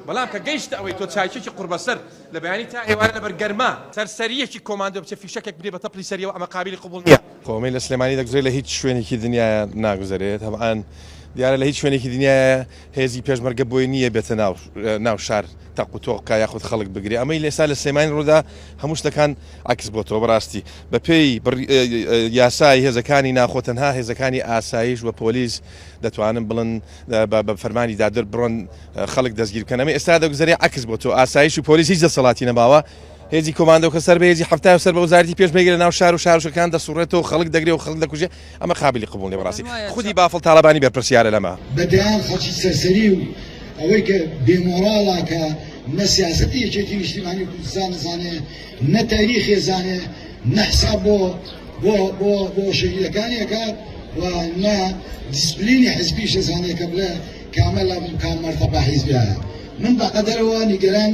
بەڵام کە گەیشتە ئەوەی تۆ چایچیەکی قوڕبەسەر لە بەیانی تا ئێوارە لەبەر گەرما سەرسەرییەکی کۆماندۆ بچێ فیشەکێک بنێ بە تەپڵی سەریەوە ئەمە قابیلی قبوڵ نییە. خۆ ئەمەی لە سلێمانی دەگوزەرێ لە هیچ شوێنێکی دنیایا ناگوزەرێ تەبعەن دیارە لە هیچ شوێنێکی دنیایا هێزی پێشمەرگە بۆی نییە بێتە ناو ناو شار تەق و تۆق بکا یاخود خەڵک بگرێ ئەمەی لە ئێستا لە سلێمانی ڕوودا هەموو شتەکان عەکس بۆتەوە بەڕاستی بەپێی یاسای هێزەکانی ناخۆ تەنها هێزەکانی ئاسایش و پۆلیس دەتوانن بڵن بە فەرمانی دادوەر بڕۆن خەڵک دەستگیر بکەن ئەمە ئێستا دەگوزەرێ عەکس بۆ تۆ ئاسایش و پۆلیس هیچ دەسەڵاتی نەماوە هێزی کۆماندۆ کە سەر بە هێزی 70 و سەر بە وەزارەتی پێشمەرگە لە ناو شار و شارۆچکەکان دەسوڕێتەوە خەڵک دەگرێ و خەڵک دەکوژێ ئەمە قابلی قبوڵ نیە بەڕاستی خودی بافڵ تاڵەبانی بەرپرسیارە لەمە. بە دەیان خەڵکی سەرسەری و ئەوەی کە بێ مۆڕاڵە کە نە سیاسەتی یەکێتی نیشتیمانی کوردستان ئەزانێ نە تاریخی ئەزانێ نە حساب بۆ بۆ بۆ بۆ شەهیدەکانی ئەکات و نە دیسپلینی حزبیش ئەزانێ کە بڵێ کامە لە کام مەرتەبە حیزبیایە من بە قەدەرەوە نیگەران.